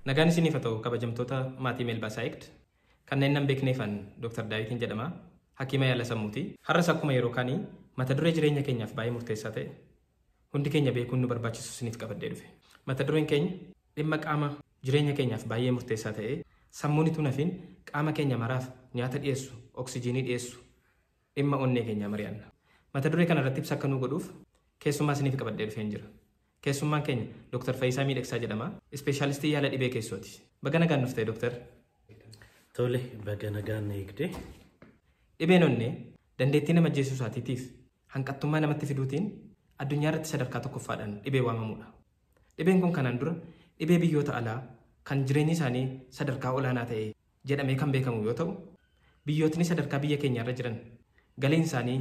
Nagaan isiniif haa ta'u kabajamtoota maatii Meelbaa Saayikd kanneen nan beekneefan Dr. Daawitiin jedhama. Hakiima yaala sammuuti. Har'as akkuma yeroo kaanii mata duree jireenya keenyaaf baay'ee murteessaa ta'e hundi keenya beekuun nu barbaachisu isiniif qabadhee dhufe. Mata dureen keenya dhimma qaama jireenya keenyaaf baay'ee murteessaa ta'e sammuun utuu nafiin qaama keenya maraaf nyaata dhiyeessu, oksijiinii dhiyeessu dhimma onnee keenyaa mari'anna. Mata duree kana irratti ibsa akka nu godhuuf keessummaa isiniif qabadhee dhufeen jira. Keessummaan keenya Dr. Fayyisaa Miidhagsaa jedhama. Ispeeshaalistii yaala dhibee keessooti. Baga nagaan nuuf ta'e Dr. Tole, baga nagaan na eegde. Dhibeen onnee dandeettii nama ajjeesuu isaatiitiif hanqattummaa namatti fiduutiin addunyaa irratti sadarkaa tokkoffaadhaan dhibee waamamudha. Dhibeen kun kanaan dura dhibee biyyoota alaa kan jireenyi isaanii sadarkaa olaanaa ta'e jedhamee kan beekamu yoo ta'u, biyyootni sadarkaa biyya keenyaa irra jiran galiin isaanii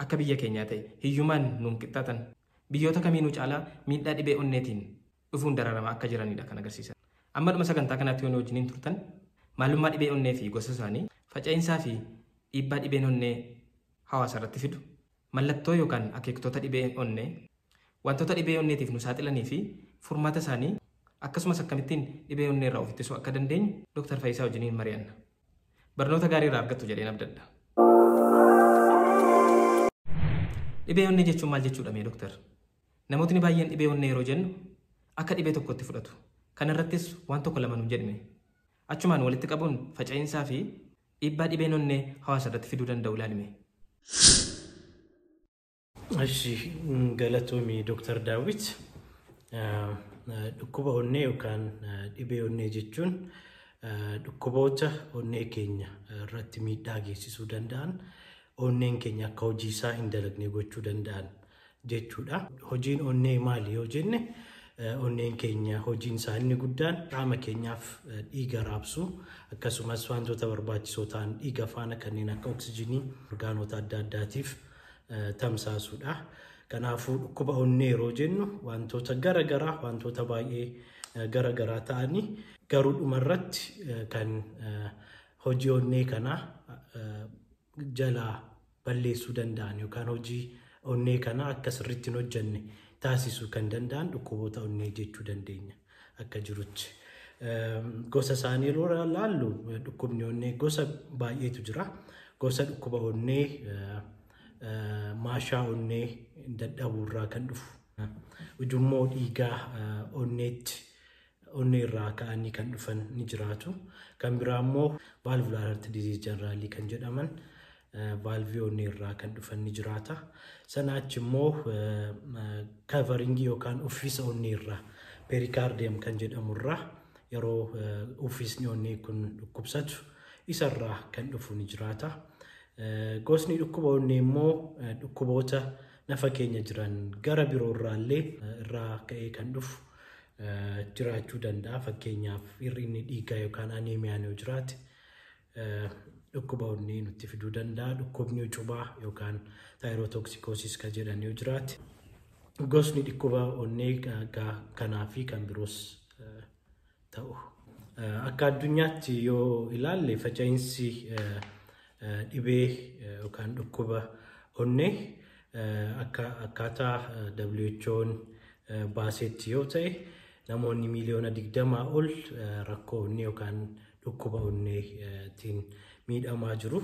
akka biyya keenyaa ta'e hiyyumaan nuun qixxaatan biyyoota kamiinuu caalaa miidhaa dhibee onneetiin dhufuun dararamaa akka jiranidha kan agarsiisan. Amma dhuma sagantaa kanaatti yoo nu wajjiniin turtan maalummaa dhibee onnee fi gosa isaanii, faca'insaa fi dhiibbaa dhibeen onnee hawaasa irratti fidu, mallattoo yookaan akeektoota dhibee onnee, wantoota dhibee onneetiif nu saaxilanii fi furmaata isaanii akkasumas akkamittiin dhibee onnee irraa of ittisuu akka dandeenyu Dr. Fayyisaa wajjiniin mari'anna. Barnoota gaarii irraa argattu jedheen abdadha. Dhibee onnee jechuun maal jechuudha mee Dr.? Namootni baay'een dhibee onnee yeroo jennu akka dhibee tokkotti fudhatu. Kana irrattis waan tokko lama nuun jedhame. Achumaan walitti qabuun faca'insaa fi dhiibbaa dhibeen onnee hawaasa irratti fiduu danda'u ilaalime. Eshi, galatoomii Dr. Daawit. Dhukkuba onnee yookaan dhibee onnee jechuun dhukkuboota onnee keenya irratti miidhaa geessisuu danda'an, onneen keenya akka hojii isaa hin dalagne gochuu danda'an jechuudha. Hojiin onnee maali yoo jenne, onneen keenya hojiin isaa inni guddaan qaama keenyaaf dhiiga raabsuu, akkasumas wantoota barbaachisoo ta'an dhiiga faana kanneen akka oksijiinii orgaanota adda addaatiif tamsaasuudha. Kanaafuu dhukkuba onnee yeroo jennu wantoota garaagaraa, wantoota baay'ee garaagaraa ta'anii garuu dhumarratti kan hojii onnee kanaa jalaa balleessuu danda'an yookaan hojii onnee kanaa akka sirriitti hin hojjenne taasisuu kan danda'an dhukkuboota onnee jechuu dandeenya akka jirutti. Gosa isaanii yeroo ilaallu dhukkubni onnee gosa baay'eetu jira. Gosa dhukkuba onnee maashaa onnee dadhabuu irraa kan dhufu, ujummoo dhiigaa onneetti onnee irraa ka'anii kan dhufan ni jiraatu. Kan biraa immoo valvular heart disease generally kan jedhaman vaalvii onnee irraa kan dhufan ni jiraata. Sana achi immoo coveringii yookaan uffisa onnee irraa pericardium kan jedhamu irraa yeroo uffisni onnee kun dhukkubsatu isarraa kan dhufu ni jiraata. Gosni dhukkuba onnee immoo dhukkuboota nafa keenya jiran gara biroo irraallee irraa ka'ee kan dhufu jiraachuu danda'a. Fakkeenyaaf hir'inni dhiigaa yookaan aneemiyaan yoo jiraate dhukkuba onnee nutti fiduu danda'a. Dhukkubni cubaa yookaan thyrotoxicosis kan jedhan yoo jiraate gosni dhukkuba onnee kanaa fi kan biroos ta'u. Akka addunyaatti yoo ilaalle faca'insi dhibee yookaan dhukkuba onnee akka akkaataa WHO'n baasetti yoo ta'e namoonni 20 miiliyoona ol rakkoo onnee yookaan dhukkuba onneetiin miidhamaa jiru.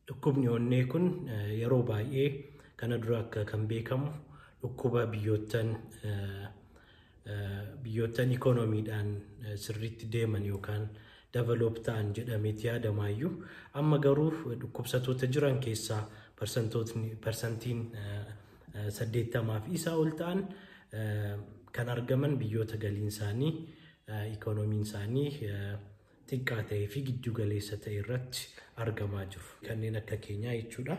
Dhukkubni onnee kun yeroo baay'ee kana dura akka kan beekamu dhukkuba biyyoottan ikoonomiidhaan sirriitti deeman yookaan develop ta'an jedhameeti yaadamaayyuu, amma garuu dhukkubsattoota jiran keessaa parsantiin 80 fi isaa ol ta'an kan argaman biyyoota galiin isaanii ikoonomiin isaanii xiqqaa ta'ee fi giddu galeessa ta'e irratti argamaa jiru. Kanneen akka keenyaa jechuudha.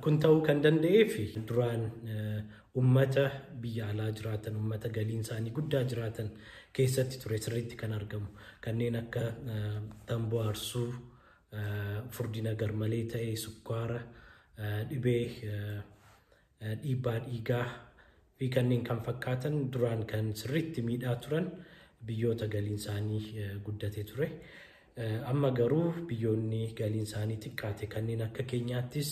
Kun ta'uu kan danda'eef duraan uummata biyya alaa jiraatan, uummata galiin isaanii guddaa jiraatan keessatti ture sirriitti kan argamu. Kanneen akka tamboo aarsuu, furdina garmalee ta'e, sukkaara, dhibee dhiibbaa dhiigaa fi kanneen kan fakkaatan duraan kan sirriitti miidhaa turan biyyoota galiin isaanii guddatee ture. Amma garuu biyyoonni galiin isaanii xiqqaate kanneen akka keenyaattis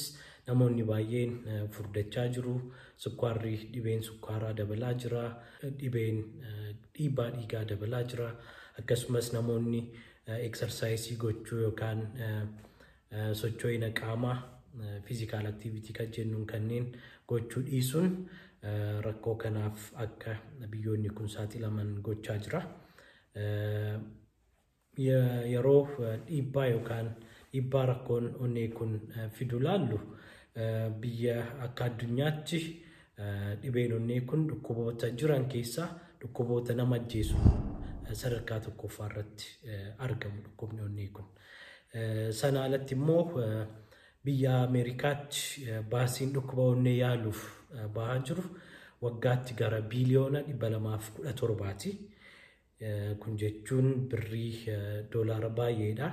Namoonni baay'een furdachaa jiru. Sukkaarri dhibeen sukkaaraa dabalaa jira. Dhibeen dhiibbaa dhiigaa dabalaa jira. Akkasumas namoonni eksarsaayisii gochuu yookaan socho'ina qaamaa physical activity kan jennuun kanneen gochuu dhiisuun rakkoo kanaaf akka biyyoonni kun saaxilaman gochaa jira. Yeroo dhiibbaa yookaan dhiibbaa rakkoon onnee kun fidu laallu biyya akka addunyaatti dhibeen onnee kun dhukkuboota jiran keessaa dhukkuboota nama ajjeesu sadarkaa tokkoffaa irratti argamu dhukkubni onnee kun. Sana alatti immoo biyya Ameerikaatti baasiin dhukkuba onnee yaaluuf bahaa jiru waggaatti gara biiliyoona 217ti. Kun jechuun birrii doolaara baay'eedha.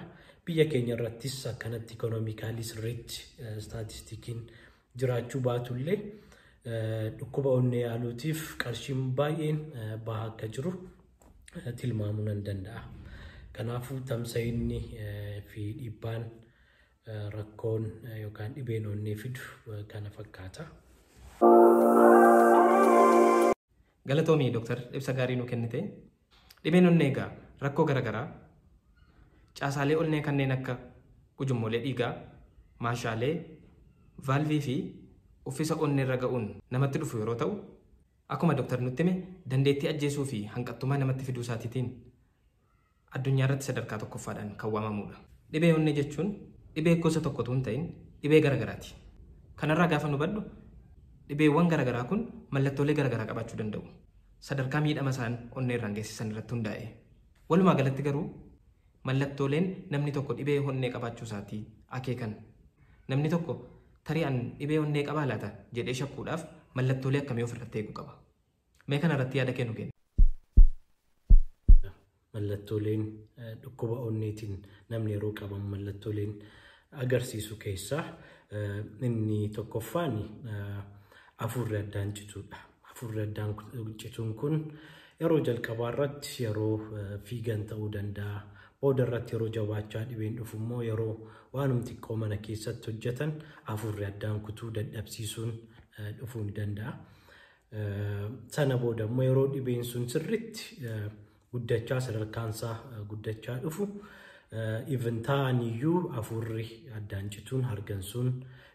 Biyya keenya irrattis akkanatti ikonoomikaalii sirriitti istaatistikiin jiraachuu baatullee dhukkuba onnee yaaluutiif qarshiin baay'een bahaa akka jiru tilmaamuu nan danda'a. Kanaafuu tamsa'inni fi dhiibbaan rakkoon yookaan dhibeen onnee fidu kana fakkaata. Galatoomii Dooktar ibsa gaarii nuu kennite. Dhibeen onnee egaa rakkoo garaagaraa caasaalee onnee kanneen akka ujummoolee dhiigaa, maashaalee, vaalvii fi uffisa onnee irra ga'uun namatti dhufu yeroo ta'u, akkuma Dooktar nutti hime dandeettii ajjeesuu fi hanqattummaa namatti fiduu isaatiitiin addunyaa irratti sadarkaa tokkoffaadhaan kan waamamudha. Dhibee onnee jechuun dhibee gosa tokkotu hin ta'in dhibee garaagaraati. Kanarraa gaafa nu hubadhu dhibeewwan garaagaraa kun mallattoolee garaagaraa qabaachuu danda'u. Sadarkaa miidhama isaan onnee irraan geessisan irratti hundaa'e. Walumaa galatti garuu mallattooleen namni tokko dhibee onnee qabaachuu isaatii akeekan. Namni tokko tarii an dhibee onnee qabaa laata jedhee shakkuudhaaf mallattoolee akkamii ofirratti eeguu qaba? Mee kanarratti yaada kennu kenna. Mallattooleen dhukkuba onneetiin namni yeroo qabamu mallattooleen agarsiisu keessaa inni tokkoffaan hafuurri addaan cituudha. Hafuurri addaan cituun kun yeroo jalqabaa irratti yeroo fiigan ta'uu danda'a. Booda irratti yeroo jabaachaa dhibeen dhufu immoo yeroo waanuma xiqqoo mana keessatti hojjetan hafuurri addaan kutuu dadhabsiisuun dhufuu ni danda'a. Sana booda immoo yeroo dhibeen sun sirriitti guddachaa sadarkaansaa guddachaa dhufu even ta'aniyyuu hafuurri addaan cituun hargansuun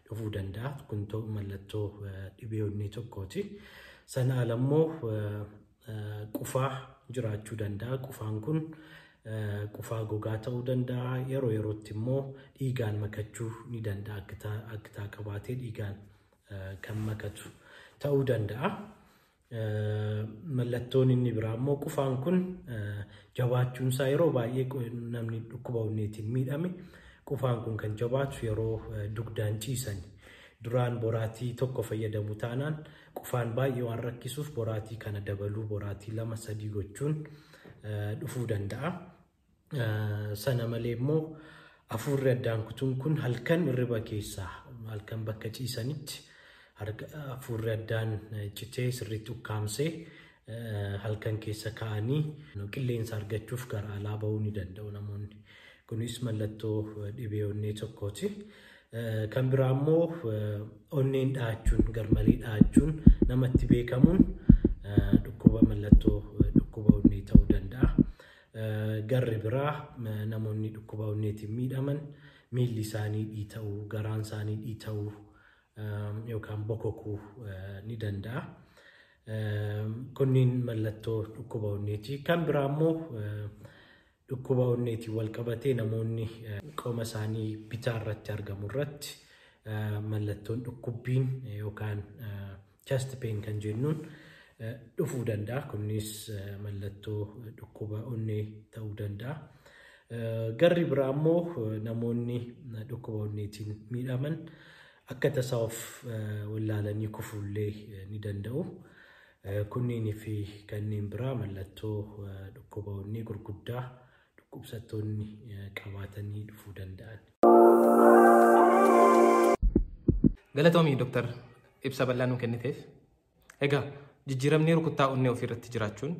dhufuu danda'a. Kun mallattoo dhibee onnee tokkooti. Sana ala immoo qufaa jiraachuu danda'a. Qufaan kun qufaa gogaa ta'uu danda'a. Yeroo yerootti immoo dhiigaan makachuu ni danda'a. Akkitaa qabaatee dhiigaan kan makatu ta'uu danda'a. Mallattoon inni biraa immoo qufaan kun jabaachuunsaa yeroo baay'ee namni dhukkuba onneetiin miidhame qufaan kun kan jabaatu yeroo dugdaan ciisan. Duraan boraatii tokko fayyadamu taanaan qufaan baay'ee waan rakkisuuf boraatii kana dabaluu boraatii 2 3 gochuun dhufuu danda'a. Sana malee immoo hafuurri addaan kutuun kun halkan hirriba keessaa halkan bakka ciisanitti hafuurri addaan citee sirriitti ukkaamsee halkan keessa kaa'anii qilleensa argachuuf gara alaa bahuu ni danda'u namoonni. Kunis mallattoo dhibee onnee tokkooti. Kan biraa immoo onneen dha'achuun garmalee dha'achuun namatti beekamuun dhukkuba mallattoo dhukkuba onnee ta'uu danda'a. Garri biraa namoonni dhukkuba onneetiin miidhaman miilli isaanii dhiita'uu, garaan isaanii dhiita'uu yookaan bokokuu ni danda'a. Kunniin mallattoo dhukkuba onneeti. Kan biraa immoo dhukkuba onneetiin wal qabatee namoonni qoma isaanii bitaa irratti argamu irratti mallattoon dhukkubbiin yookaan chest pain kan jennuun dhufuu danda'a. Kunis mallattoo dhukkuba onnee ta'uu danda'a. Garri biraa immoo namoonni dhukkuba onneetiin miidhaman akka tasaa of wallaalanii kufuullee ni danda'u. Kunniinii fi kanneen biraa mallattoo dhukkuba onnee gurguddaa dhukkubsattoonni qabaatanii dhufuu danda'an. Galatoomii Dooktar ibsa bal'aa nuu kenniteef. Egaa jijjiiramni rukuttaa onnee ofii irratti jiraachuun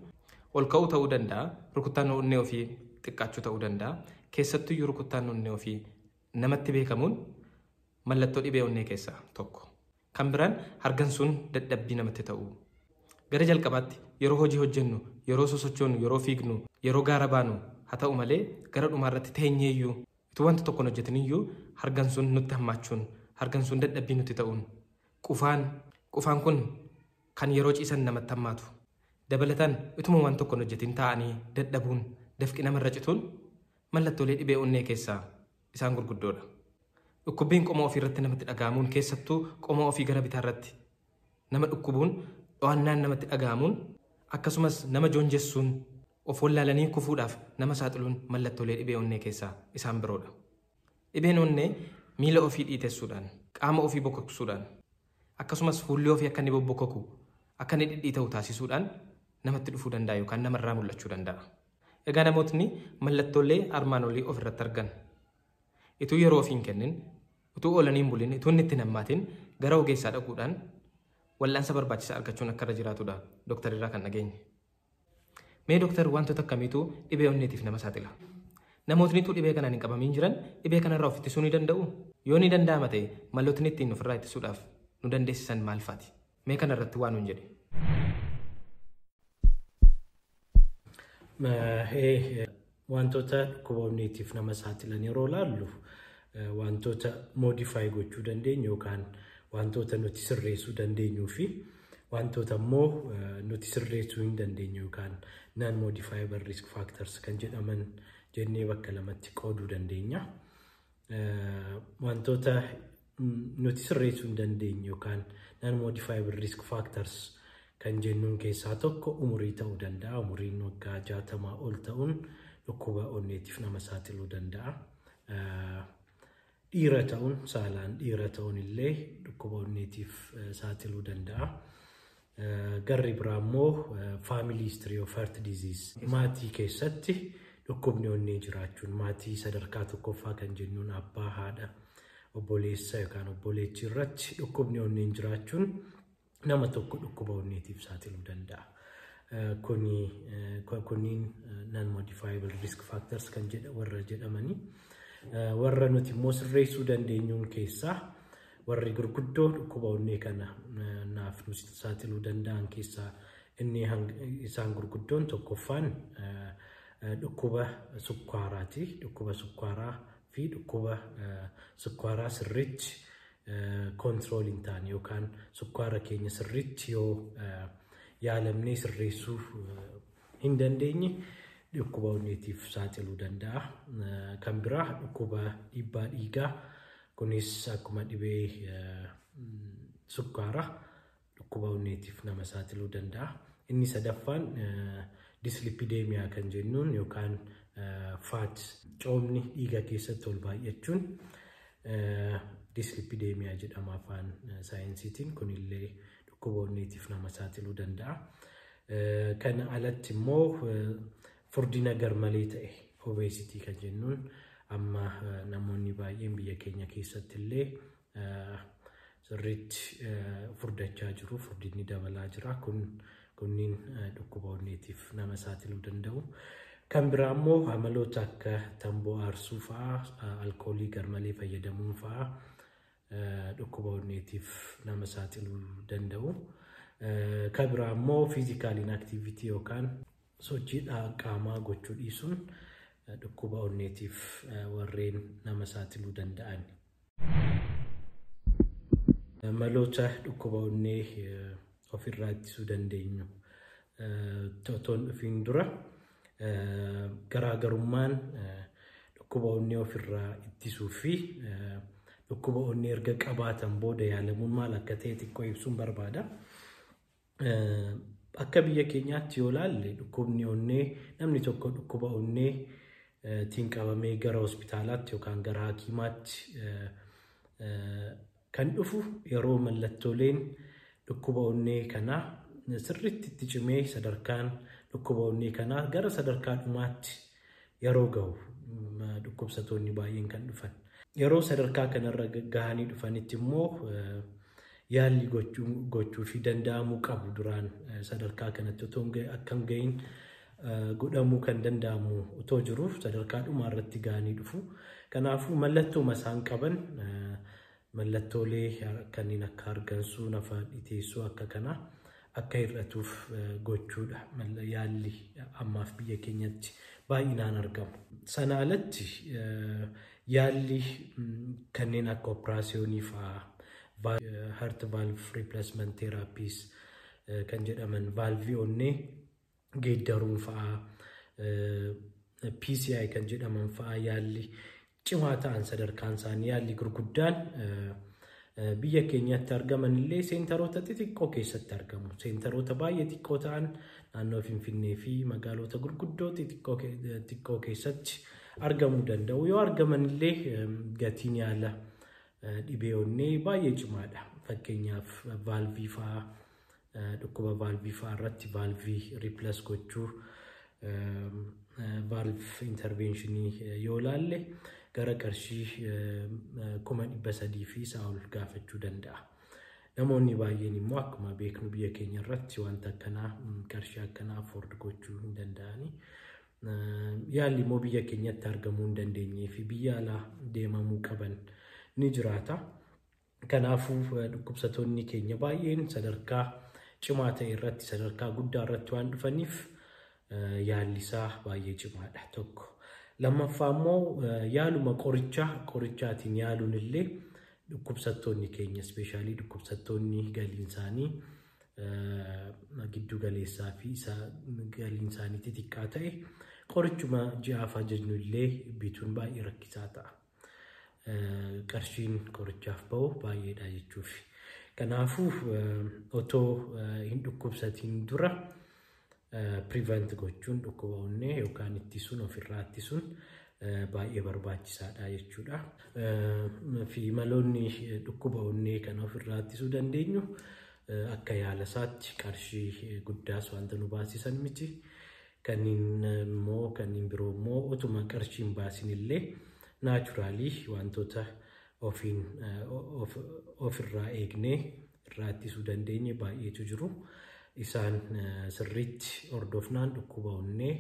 ol ka'uu ta'uu danda'a. Rukuttaan onnee ofii xiqqaachuu ta'uu danda'a. Keessattuyyuu rukuttaan onnee ofii namatti beekamuun mallattoo dhibee onnee keessaa tokko. Kan biraan hargansuun dadhabbii namatti ta'u. Gara jalqabaatti yeroo hojii hojjennu, yeroo sosochoonu, yeroo fiignu, yeroo gaara baanu haa ta'u malee gara dhumaarratti teenyeeyyuu utuu wanta tokkoon hojjetaniyyuu hargansuun nutti hammaachuun, hargansuun dadhabbii nutti ta'uun, qufaan kun kan yeroo ciisan namatti hammaatu. Dabalataan utuma waan tokkoon hojjetin taa'anii dadhabuun, dafqi namarra cituun mallattoolee dhibee onnee keessaa isaan gurguddoodha. Dhukkubbiin qoma ofii irratti namatti dhaga'amuun keessattuu qoma ofii gara bitaarratti nama dhukkubuun dho'annaan namatti dhaga'amuun akkasumas nama joonjessuun of wallaalanii kufuudhaaf nama saaxiluun mallattoolee dhibee onnee keessaa isaan biroodha. Dhibeen onnee miila ofii dhiitessuudhaan, qaama ofii bokoksuudhaan akkasumas fuulli ofii akka inni bobbokoku akka inni dhidhiita'u taasisuudhaan namatti dhufuu danda'a yookaan namarraa mul'achuu danda'a. Egaa namootni mallattoolee armaan olii ofirratti argan utuu yeroo ofii hin kennin, utuu oolanii hin bulin, utuu inni itti hin hammaatin gara ogeessaa dhaquudhaan wal'aansa barbaachisaa argachuun akka irra jiraatudha dooktar irraa kan dhageenye. Mee dooktar wantoota akkamiitu dhibee onneetiif nama saaxila? Namootni utuu dhibee kanaan hin qabamiin jiran dhibee kanarraa of ittisuu ni danda'u? Yoo ni danda'ama ta'e malootni ittiin ofirraa ittisuudhaaf nu dandeessisan maal faati? Mee kanarratti waan nuun jedhe. Wantoota dhukkuba onneetiif nama saaxilan yeroo laallu wantoota modify gochuu dandeenyu yookaan wantoota nuti sirreessuu dandeenyuu fi wantoota immoo nuti sirreessuu hin dandeenyu yookaan non modifiable risk factors kan jedhaman jennee bakka lamatti qooduu dandeenya. Wantoota nuti sirreessuu hin dandeenyu yookaan non modifiable risk factors kan jennuun keessaa tokko umurii ta'uu danda'a. Umuriin waggaa 60 ol ta'uun dhukkuba onneetiif nama saaxiluu danda'a. Dhiira ta'uun saalaan dhiira ta'uun illee dhukkuba onneetiif saaxiluu danda'a. Garri biraa immoo family history of heart disease maatii keessatti dhukkubni onnee jiraachuun maatii sadarkaa tokkoffaa kan jennuun abbaa, haadha, obboleessa yookaan obboleettii irratti dhukkubni onneen jiraachuun nama tokko dhukkuba onneetiif saaxiluu danda'a. Kunniin non modifiable risk factors kan warra jedhamanii. Warra nuti immoo sirreessuu dandeenyuun keessaa warri gurguddoo dhukkuba onnee kana naaf nu saaxiluu danda'an keessaa inni isaan gurguddoon tokkoffaan dhukkuba sukkaaraati. Dhukkuba sukkaaraa fi dhukkuba sukkaaraa sirriitti control hin taane yookaan sukkaara keenya sirriitti yoo yaalamnee sirreessuu hin dandeenye dhukkuba onneetiif saaxiluu danda'a. Kan biraa dhukkuba dhiibbaa dhiigaa kunis akkuma dhibee sukkaaraa dhukkuba onneetiif nama saaxiluu danda'a. Inni sadaffaan dyslipidemia kan jennuun yookaan fat coomni dhiiga keessatti ol baay'achuun dyslipidemia jedhama afaan saayinsiitiin. Kunillee dhukkuba onneetiif nama saaxiluu danda'a. Kana alatti immoo furdina garmalee ta'e obesity kan jennuun amma namoonni baay'een biyya keenya keessatti illee sirriitti furdachaa jiru. Furdinni dabalaa jira. Kunniin dhukkuba onneetiif nama saaxiluu danda'u. Kan biraa immoo amaloota akka tamboo aarsuu fa'aa, alkoolii garmalee fayyadamuun fa'aa dhukkuba onneetiif nama saaxiluu danda'u. Kan biraa immoo physical inactivity yookaan sochii qaamaa gochuu dhiisuun dhukkuba onneetiif warreen nama saaxiluu danda'an. Maloota dhukkuba onnee ofirraa ittisuu dandeenyu otoo hin dhufiin dura garaagarummaan dhukkuba onnee ofirraa ittisuu fi dhukkuba onnee erga qabaatan booda yaalamuun maal akka ta'e xiqqoo ibsuun barbaada. Akka biyya keenyaatti yoo ilaalle dhukkubni onnee namni tokko dhukkuba onnee tiin qabamee gara hospitaalaatti yookaan gara hakiimaatti kan dhufu yeroo mallattooleen dhukkuba onnee kanaa sirriitti itti cimee sadarkaan dhukkuba onnee kanaa gara sadarkaa dhumaatti yeroo gahu dhukkubsattoonni baay'een kan dhufan. Yeroo sadarkaa kanarra gahanii dhufanitti immoo yaalli gochuu fi danda'amuu qabu duraan sadarkaa kanatti otoo akka hin gahin godhamuu kan danda'amu otoo jiruuf sadarkaa dhumaa irratti gahanii dhufu. Kanaafuu mallattooma isaan qaban Mallattoolee kanneen akka hargansuu, nafa dhiteessuu akka kanaa akka hir'atuuf gochuudha. Yaalli ammaaf biyya keenyatti baay'inaan argamu. Sana alatti yaalli kanneen akka operaasiyoonii fa'aa, heart valve replacement therapies kan jedhaman, vaalvii onnee geeddaruun fa'aa, PCI kan jedhaman fa'aa, yaalli cimaa ta'an sadarkaan isaanii yaalli gurguddaan biyya keenyatti argaman illee seentaroota xixiqqoo keessatti argamu. Seentaroota baay'ee xiqqoo ta'an naannoo Finfinnee fi magaalota gurguddoo xixiqqoo keessatti argamuu danda'u. Yoo argaman illee gatiin yaala dhibee onnee baay'ee cimaadha. Fakkeenyaaf vaalvii fa'aa, dhukkuba vaalvii fa'aa irratti vaalvii replace gochuu, valve interventionii yoo laalle gara qarshii 300,000 fi isaa ol gaafachuu danda'a. Namoonni baay'een immoo akkuma beeknu biyya keenya irratti wanta akkanaa, qarshii akkanaa afford gochuu hin danda'ani. Yaalli immoo biyya keenyatti argamuu hin dandeenyee fi biyya alaa deemamuu qaban ni jiraata. Kanaafuu dhukkubsattoonni keenya baay'een sadarkaa cimaa ta'e irratti, sadarkaa guddaa irratti waan dhufaniif yaalli isaa baay'ee cimaadha tokko. Lammaffaa immoo yaaluma qorichaatiin yaaluun illee dhukkubsattoonni keenya, ispeeshaalii dhukkubsattoonni galiin isaanii giddu galeessaa fi isa galiin isaanii xixiqqaa ta'e, qorichuma ji'aaf ajajnu illee bituun baay'ee rakkisaa ta'a. Qarshiin qorichaaf bahu baay'eedha jechuufi. Kanaafuu otoo hin dhukkubsatiin dura prevent gochuun dhukkuba onnee yookaan ittisuun, ofirraa ittisuun baay'ee barbaachisaadha jechuudha. Fi maloonni dhukkuba onnee kan ofirraa ittisuu dandeenyu akka yaala isaatti qarshii guddaas wanta nu baasisan miti. Kanneen immoo kanneen biroo immoo otuma qarshii hin baasin illee naturally wantoota ofiin ofirraa eegnee irraa ittisuu dandeenye baay'eetu jiru. Isaan sirriitti hordofnaan dhukkuba onnee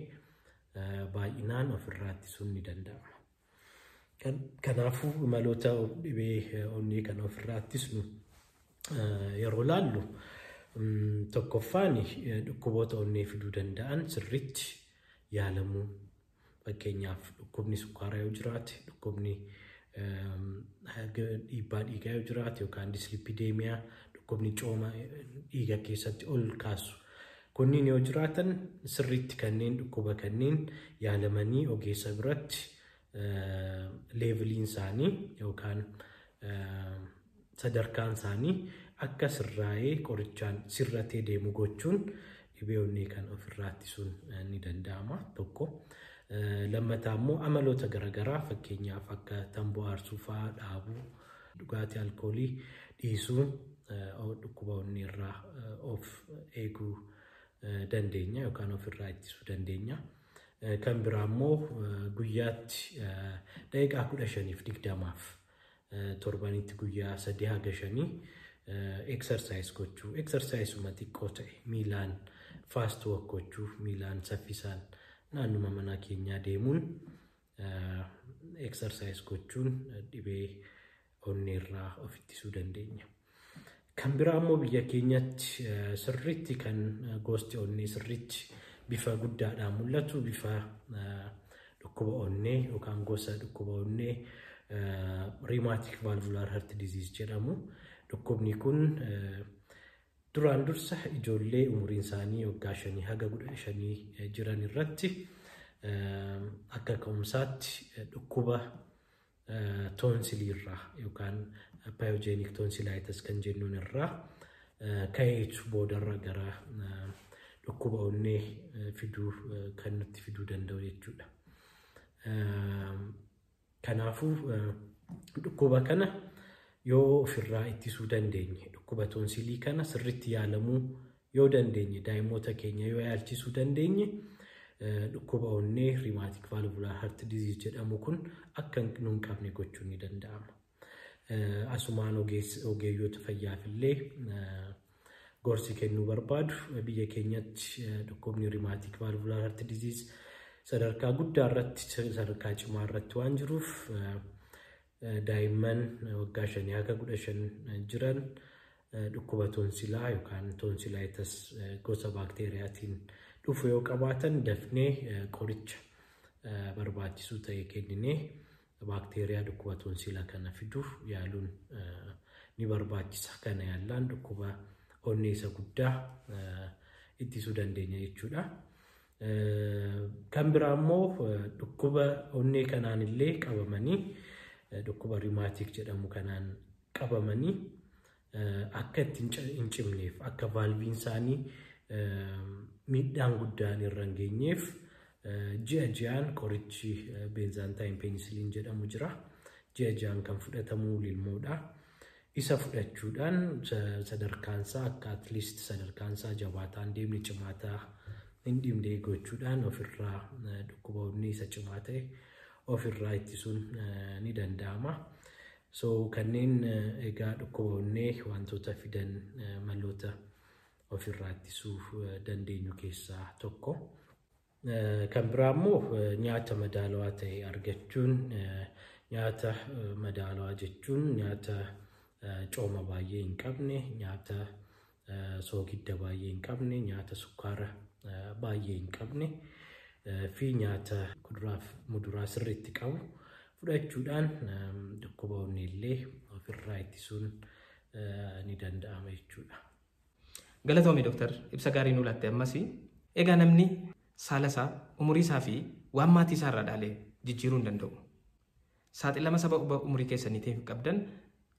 baay'inaan ofirraa ittisuun ni danda'ama. Kanaafuu maloota dhibee onnee kana ofirraa ittisnu yeroo laallu, tokkoffaan dhukkuboota onnee fiduu danda'an sirriitti yaalamuu. Fakkeenyaaf dhukkubni sukkaaraa yoo jiraate, dhukkubni dhiibbaa dhiigaa yoo jiraate yookaan dyslipidemia, dhukkubni cooma dhiiga keessatti ol kaasu kunniin yoo jiraatan, sirriitti kanneen dhukkuba kanneen yaalamanii ogeessa biratti leveliin isaanii yookaan sadarkaan isaanii akka sirraa'ee qorichaan sirratee deemu gochuun dhibee onnee kan ofirraa ittisuun ni danda'ama tokko. Lammataa immoo amaloota garaagaraa, fakkeenyaaf akka tamboo aarsuu fa'aa dhaabuu, dhugaatii alkoolii dhiisuu dhukkuba onnee irraa of eeguu dandeenya yookaan ofirraa ittisuu dandeenya. Kan biraa immoo guyyaatti daqiiqaa 15f 20f, torbanitti guyyaa 3 haga 5 exercise gochuu, exerciseuma xiqqoo ta'e miilaan fast walk gochuu, miilaan saffisaan naannuma mana keenyaa deemuun exercise gochuun dhibee onneerraa of ittisuu dandeenya. Kan biraa immoo biyya keenyatti sirriitti kan gosti onnee sirriitti bifa guddaadhaan mul'atu bifa dhukkuba onnee yookaan gosa dhukkuba onnee rheumatic valvular heart disease jedhamu. Dhukkubni kun duraan dursa ijoollee umuriin isaanii waggaa 5 haga 15 jiran irratti akka ka'umsaatti dhukkuba toonsilii irraa yookaan pyogenic tonsillitis kan jennuun irraa ka'eetu boodarra gara dhukkuba onnee fiduu kan nutti fiduu danda'u jechuudha. Kanaafuu dhukkuba kana yoo ofirraa ittisuu dandeenye, dhukkuba toonsilii kana sirriitti yaalamuu yoo dandeenye, daa'imoota keenya yoo yaalchisuu dandeenye, dhukkuba onnee rheumatic valvular heart disease jedhamu kun akka nu hin qabne gochuun ni danda'ama. Asumaan ogeeyyoota fayyaaf illee gorsi kennuu barbaadu, biyya keenyatti dhukkubni rheumatic valvular heart disease sadarkaa guddaa irratti, sadarkaa cimaa irratti waan jiruuf Daa'imman waggaa 5 haga 15 jiran dhukkuba toonsilaa yookaan toonsilaayitas gosa baakteeriyaatiin dhufu yoo qabaatan dafnee qoricha barbaachisuu ta'e kenninee baakteeriyaa dhukkuba toonsilaa kana fiduuf yaaluun ni barbaachisa. Kana yaallaan dhukkuba onnee isa guddaa ittisuu dandeenya jechuudha. Kan biraa immoo dhukkuba onnee kanaan illee qabamanii dhukkuba rimaatik jedhamu kanaan qabamanii akka itti hin cimneef akka vaalviin isaanii miidhaan guddaan irra hin geenyeef ji'a ji'aan qorichi beenzaantaayin peenisiliin jedhamu jira. Ji'a ji'aan kan fudhatamu lilmoodha. Isa fudhachuudhaan sadarkaansaa akka atleast sadarkaansaa jabaataa hin deemne cimaataa hin dhibne gochuudhaan ofirraa dhukkuba onnee isa cimaa ta'e ofirraa ittisuun ni danda'ama. So kanneen egaa dhukkuba onnee wantoota fidan maloota ofirraa ittisuu dandeenyu keessaa tokko. Kan biraa immoo nyaata madaalawaa ta'e argachuun, nyaata madaalawaa jechuun nyaata cooma baay'ee hin qabne, nyaata soogidda baay'ee hin qabne, nyaata sukkaara baay'ee hin qabne fi nyaata kuduraa fi muduraa sirriitti qabu fudhachuudhaan dhukkuba onnee illee ofirraa ittisuun ni danda'ama jechuudha. Galatoomi Dooktar, ibsa gaarii nuu laatte ammas. Egaa namni saala isaa, umurii isaa fi waan maatii isaa irraa dhaalee jijjiiruu hin danda'u. Saaxilama sababa umurii keessaniitiif qabdan,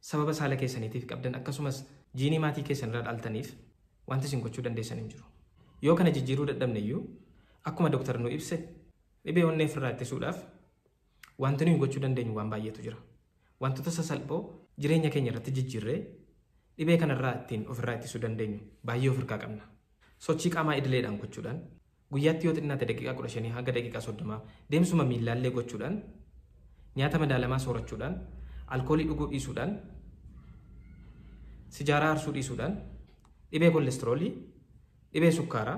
sababa saala keessaniitiif qabdan, akkasumas jiinii maatii keessan irraa dhaaltaniif wanti isin gochuu dandeessan hin jiru. Yoo kana jijjiiruu dadhabne iyyuu akkuma Dooktar nu ibse dhibee onnee ofirraa ittisuudhaaf wanti nuyi gochuu dandeenyu waan baay'eetu jira. Wantoota sasalphoo jireenya keenya irratti jijjiirree dhibee kanarraa ittiin ofirraa ittisuu dandeenyu baay'ee of harkaa qabna. Sochii qaamaa idileedhaan gochuudhaan guyyaatti yoo xinnaate daqiiqaa 15 hanga daqiiqaa 30 deemsuma miillaallee gochuudhaan, nyaata madaalamaa soorachuudhaan, alkoolii dhuguu dhiisuudhaan, sijaaraa aarsuu dhiisuudhaan, dhibee koolesteroolii, dhibee sukkaaraa,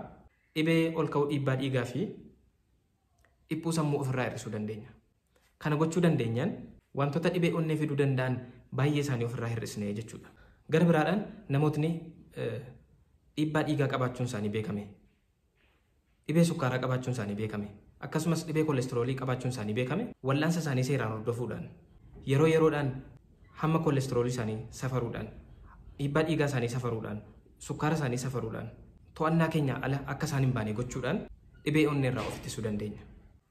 dhibee ol ka'uu dhiibbaa dhiigaa fi dhiphuu sammuu ofirraa hir'isuu dandeenya. Kana gochuu dandeenyaan wantoota dhibee onnee fiduu danda'an baay'ee isaanii ofirraa hir'isne jechuudha. Gara biraadhaan namootni dhiibbaa dhiigaa qabaachuun isaanii beekame, dhibee sukkaaraa qabaachuun isaanii beekame, akkasumas dhibee koolesteroolii qabaachuun isaanii beekame, wal'aansa isaanii seeraan hordofuudhaan, yeroo yeroodhaan hamma koolesteroolii isaanii safaruudhaan, dhiibbaa dhiigaa isaanii safaruudhaan, sukkaara isaanii safaruudhaan, to'annaa keenya ala akka isaan hin baane gochuudhaan dhibee onnee irraa of ittisuu dandeenya.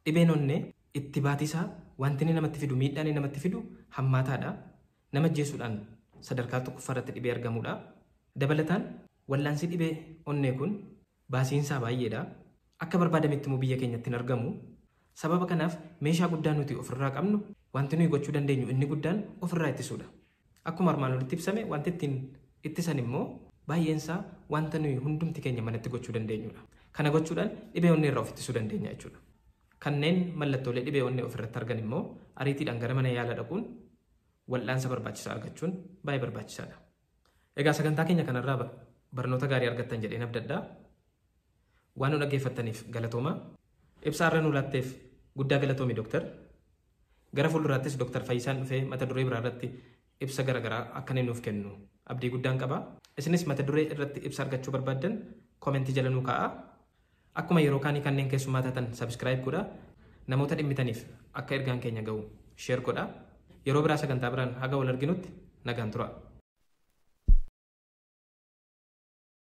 Dhibeen onnee itti baatisaa wanti inni namatti fidu, miidhaan inni namatti fidu hammaataadha. Nama ajjeesuudhaan sadarkaa tokkoffaa irratti dhibee argamudha. Dabalataan wal'aansi dhibee onnee kun baasiinsaa baay'eedha. Akka barbaadametti immoo biyya keenyatti hin argamu. Sababa kanaaf meeshaa guddaa nuti ofirraa qabnu wanti nuyi gochuu dandeenyu inni guddaan ofirraa ittisuudha. Akkuma armaan olitti ibsame wanti ittiin ittisan immoo baay'eensaa wanta nuyi hundumti keenya manatti gochuu dandeenyudha. Kana gochuudhaan dhibee onnee irraa of ittisuu dandeenya jechuudha. Kanneen mallattoolee dhibee onnee ofirratti argan immoo ariitiidhaan gara mana yaalaa dhaquun wal'aansa barbaachisaa argachuun baay'ee barbaachisaadha. Egaa sagantaa keenya kanarraa barnoota gaarii argattan jedheen abdadhaa. Waan nu dhaggeeffattaniif galatooma. Ibsa har'a nu laatteef guddaa galatoomi Dooktar. Gara fuulduraattis Dooktar Fayyisaan dhufee mata duree biraa irratti ibsa garaagaraa akka inni nuuf kennu abdii guddaan qaba. Isinis mata duree irratti ibsa argachuu barbaaddan koomentii jala nuu kaa'aa. Akkuma yeroo kaanii kanneen keessummaa taatan sabiskiraayib godhaa. Namoota dhimmitaniif akka ergaan keenya ga'u sheer godhaa. Yeroo biraa sagantaa biraan haga wal arginutti nagaan tura.